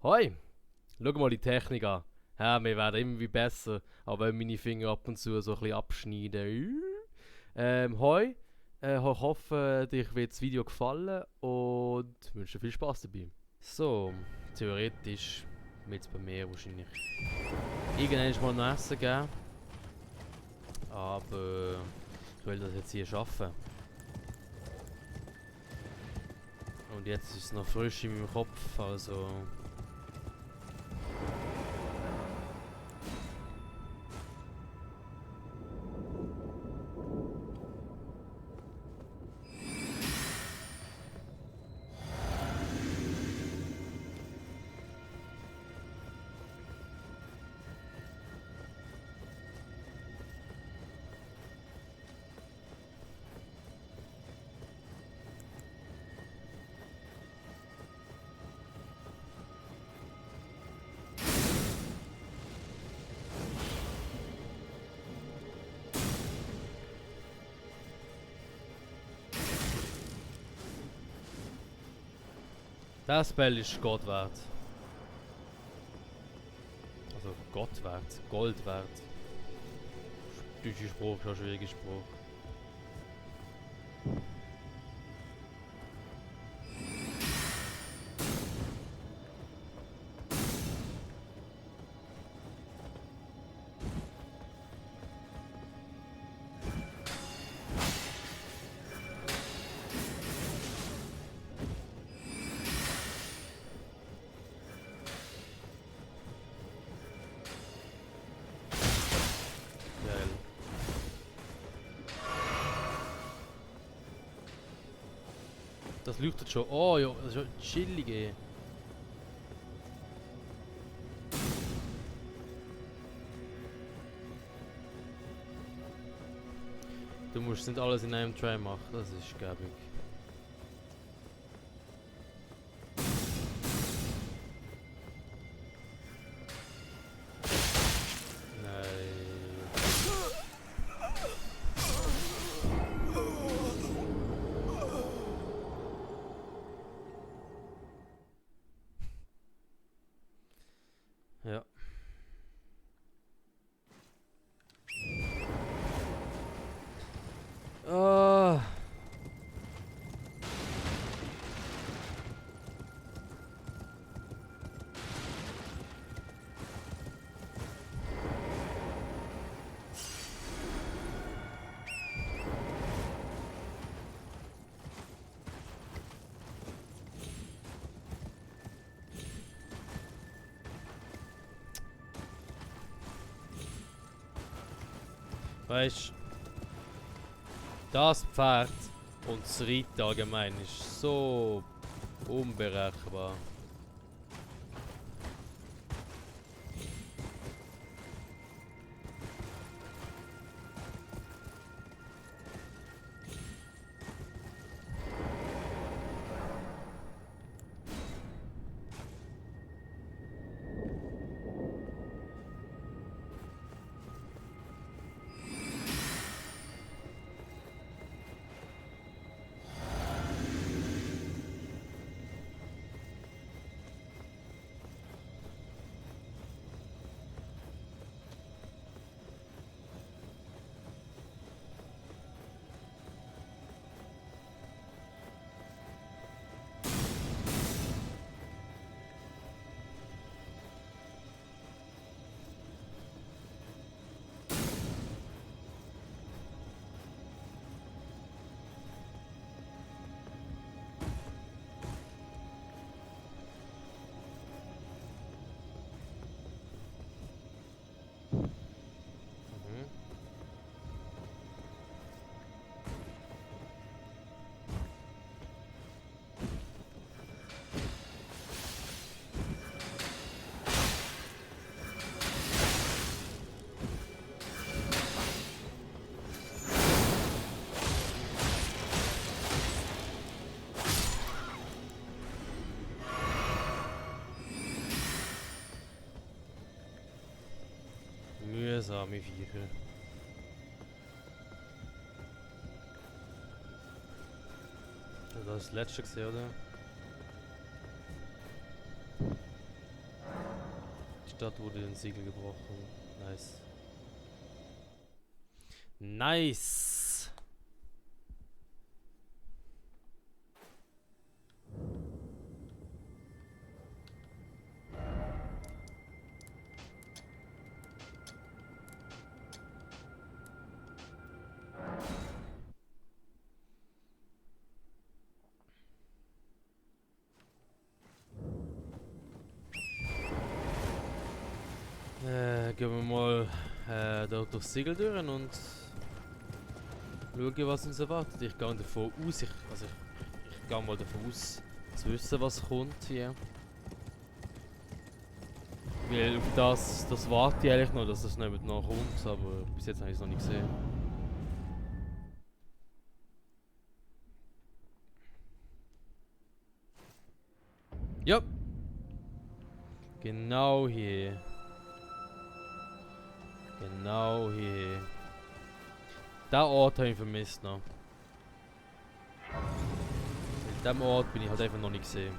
Hoi, schau mal die Technik an. Ja, wir werden immer wie besser, aber wenn meine Finger ab und zu so ein bisschen abschneiden. Hoi, ich hoffe, dir wird das Video gefallen und wünsche dir viel Spaß dabei. So, theoretisch wird es bei mir wahrscheinlich irgendwann mal noch Essen geben, aber ich will das jetzt hier schaffen. Und jetzt ist es noch frisch in meinem Kopf, also... Das Spell ist Gott wert. Also Gott wert, Gold wert. Deutscher Spruch, schon ein schwieriger Spruch. Geil. Das leuchtet schon. Oh ja, das ist ja chillig ey. Du musst nicht alles in einem Try machen, das ist gäbig. Nein. Ja. Ah. Weißt, das Pferd und das Reiten allgemein ist so unberechenbar. Mhm. Mühsame Viecher. Das ist das letzte gesehen, oder? Stadt wurde den Siegel gebrochen. Nice. Nice! Gehen wir mal da durchs Siegel durch und schauen, was uns erwartet. Ich gehe davon aus, ich gehe mal davon aus, zu wissen, was kommt hier. Weil auf das warte ich eigentlich noch, dass das nicht noch kommt, aber bis jetzt habe ich es noch nicht gesehen. Ja! Genau hier. Genau hier. Den Ort habe ich vermisst noch. In diesem Ort bin ich halt einfach noch nicht gesehen.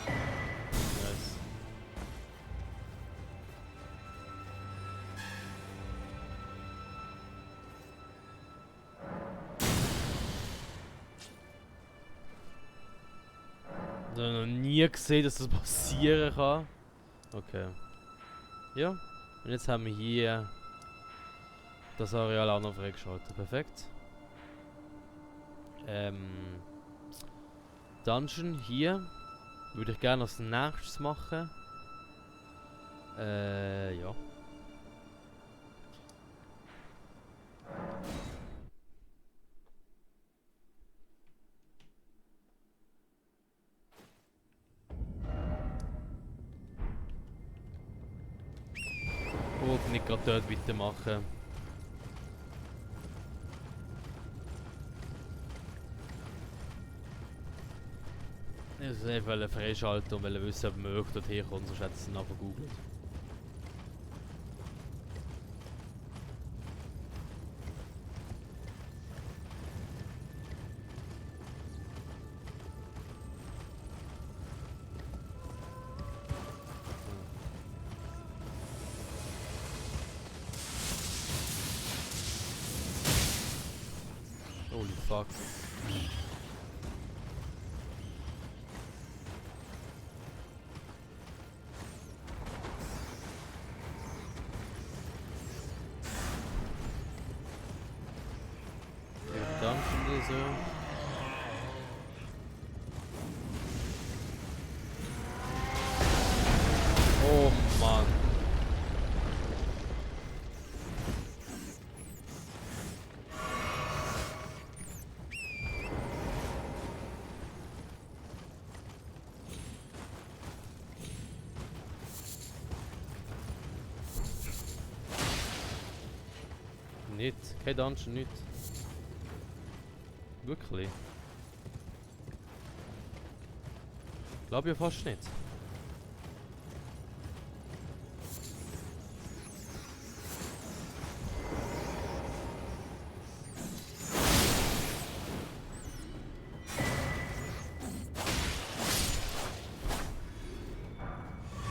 Nice. Ich habe noch nie gesehen, dass das passieren kann. Okay. Ja. Und jetzt haben wir hier das Areal auch noch freigeschaltet. Perfekt. Dungeon hier würde ich gerne als nächstes machen. Ja. Und nicht gerade dort weitermachen. Ich wollte einfach freischalten und wissen, ob man wirklich dorthin kommt, sonst hätte ich es nachher gegoogelt. Holy fuck. Dungeon oder so. Oh Mann. Nicht. Kein Dungeon, nicht. Wirklich? Glaube ich fast nicht.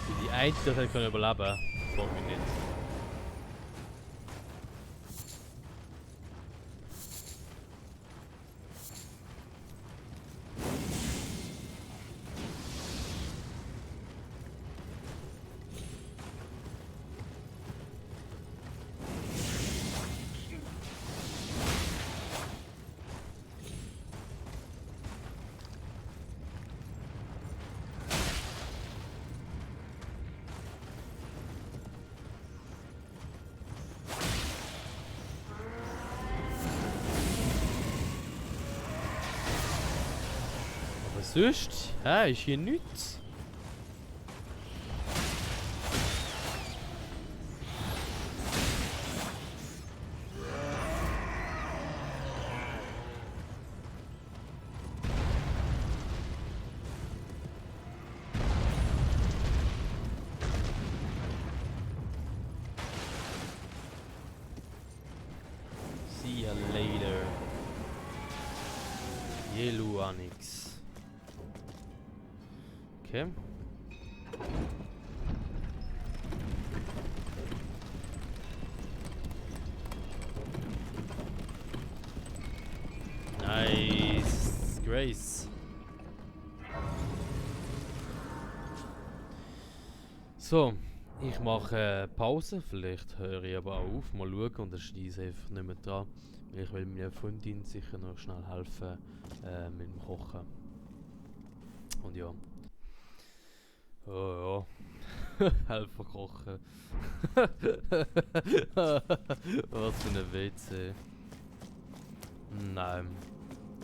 Wie die Einzelnen können überleben, frage mich nicht. Aber sonst, ist hier nichts. See ya later. Yellow Onyx. Okay. Nice. Grace. So, ich mache Pause. Vielleicht höre ich aber auch auf. Mal schauen und dann schneide ich einfach nicht mehr dran. Weil ich will meiner Freundin sicher noch schnell helfen mit dem Kochen. Und ja. Oh ja. Helfen kochen. Was für ein WC. Nein.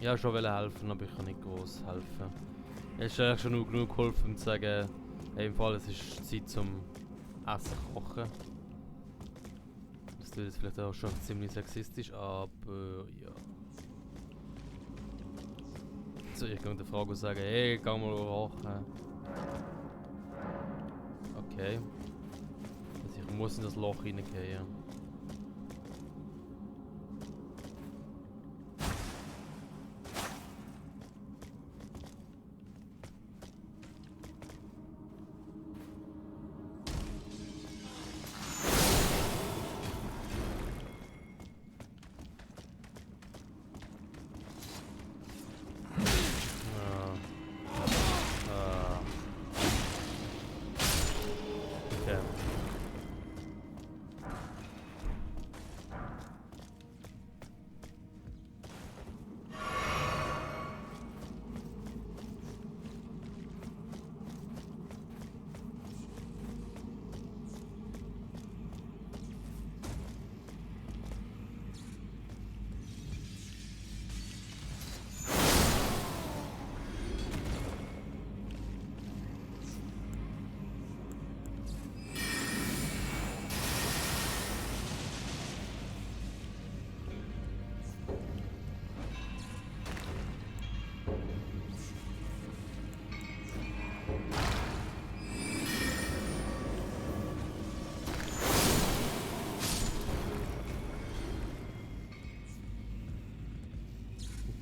Ja, schon wollte helfen, aber ich kann nicht groß helfen. Es ist eigentlich schon genug geholfen, um zu sagen, hey, im Fall, es ist Zeit zum Essen kochen. Das klingt jetzt vielleicht auch schon ziemlich sexistisch, aber ja. So, ich kann der Frau sagen, hey, geh mal kochen. Okay. Also ich muss in das Loch reingehen. Okay.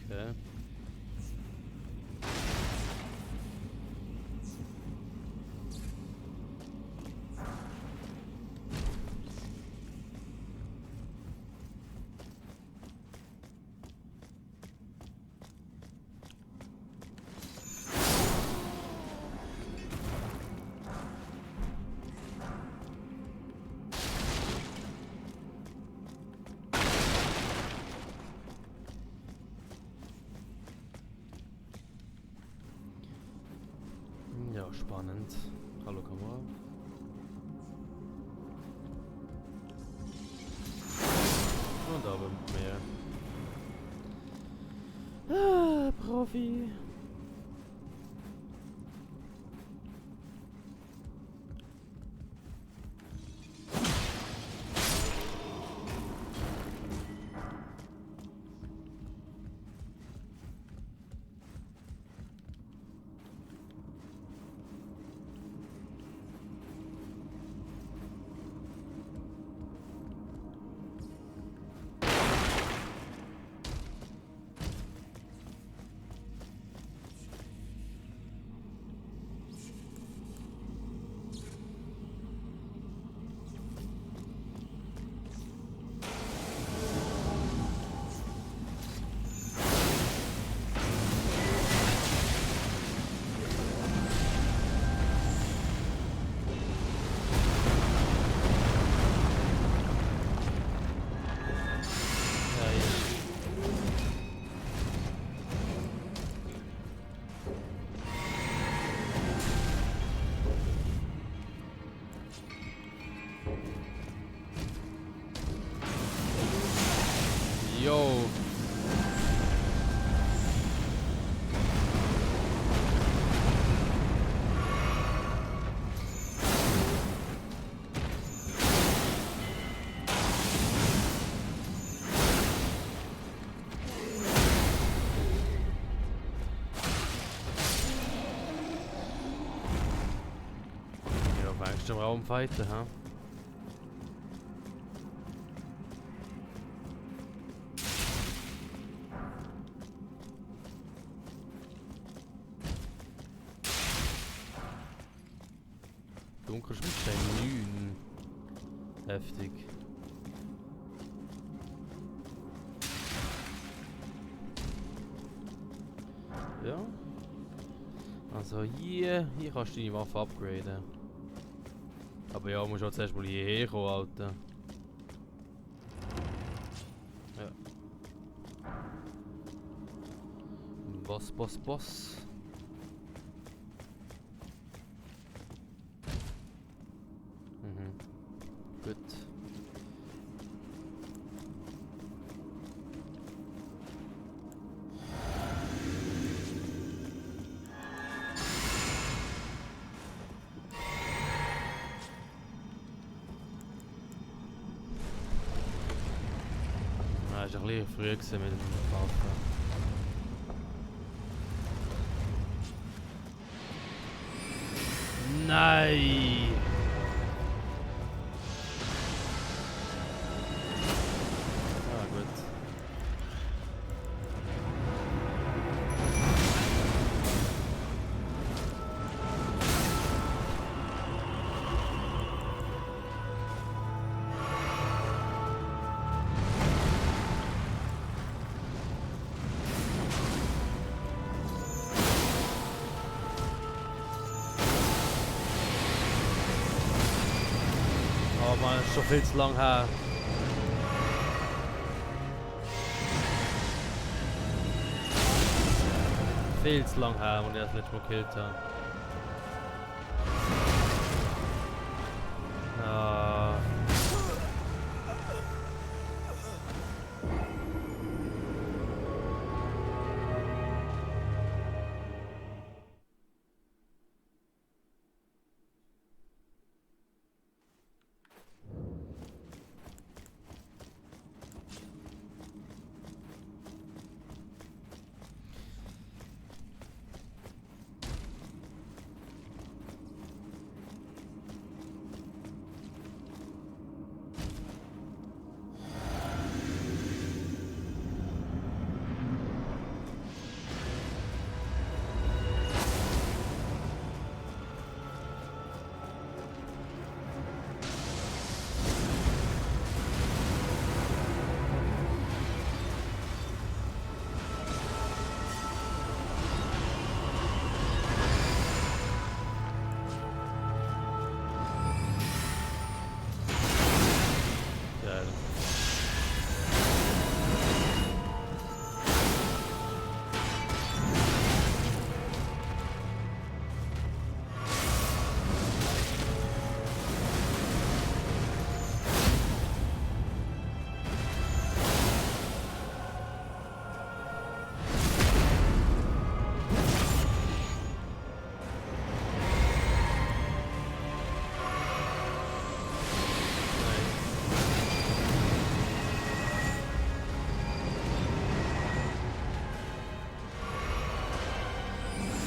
Okay. Ja, spannend. Hallo Kamera. Und aber mehr. Ah, Profi. Yo. Ja, fängst du im Raum fighten, ha? Dunkelschmutstein 9. Heftig. Ja. Also hier kannst du deine Waffe upgraden. Aber ja, musst auch zuerst mal hierher kommen, Alter. Ja. Boss. Mhm. Gut. Ja, ist ein bisschen früh gewesen mit dem Waffen. Nein! Ah, gut. Oh man, ist schon viel zu lang her. Viel zu lang her, und ich das letzte Mal gekillt habe. Ah. Geil.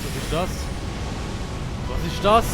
Was ist das? Was ist das?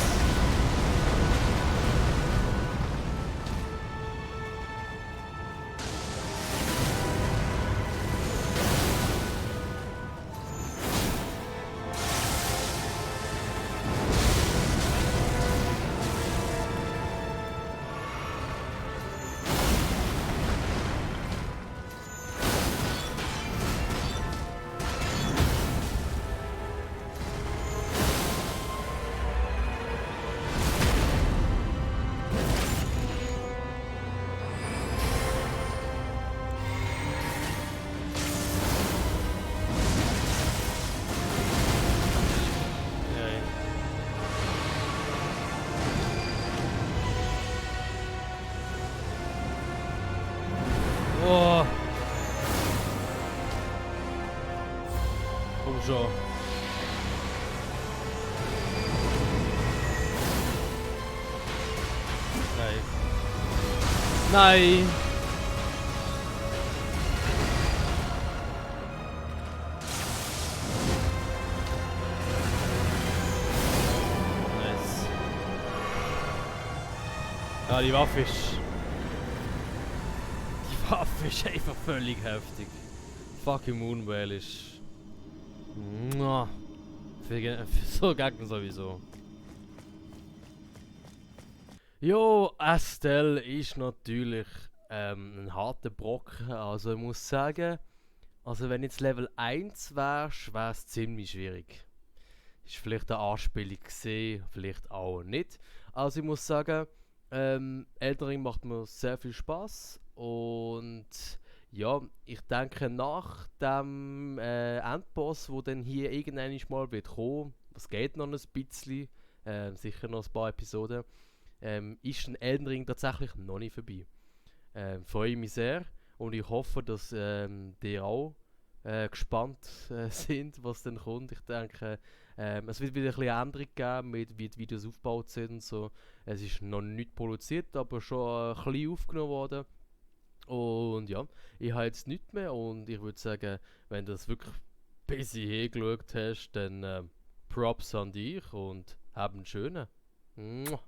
Oh. Komm schon. Nein. Nein. Nice. Ja, die Waffe ist... Die Waffe ist einfach völlig heftig. Fucking Moonwell ist... Für so Gegner sowieso. Jo, Estelle ist natürlich ein harter Brocken. Also ich muss sagen, also wenn jetzt Level 1 wärst, wäre es ziemlich schwierig. Ist vielleicht eine Anspielung gesehen, vielleicht auch nicht. Also ich muss sagen, Elden Ring macht mir sehr viel Spaß und ja, ich denke nach dem Endboss, wo dann hier irgendwann mal wird kommen, es geht noch ein bisschen, sicher noch ein paar Episoden, ist ein Elden Ring tatsächlich noch nicht vorbei. Freue mich sehr und ich hoffe, dass die auch gespannt sind, was dann kommt. Ich denke, es wird wieder ein bisschen Änderung geben, mit, wie die Videos aufgebaut sind und so. Es ist noch nicht produziert, aber schon ein bisschen aufgenommen worden. Und ja, ich habe jetzt nichts mehr und ich würde sagen, wenn du das wirklich bis hierher geschaut hast, dann Props an dich und hab einen schönen. Mua.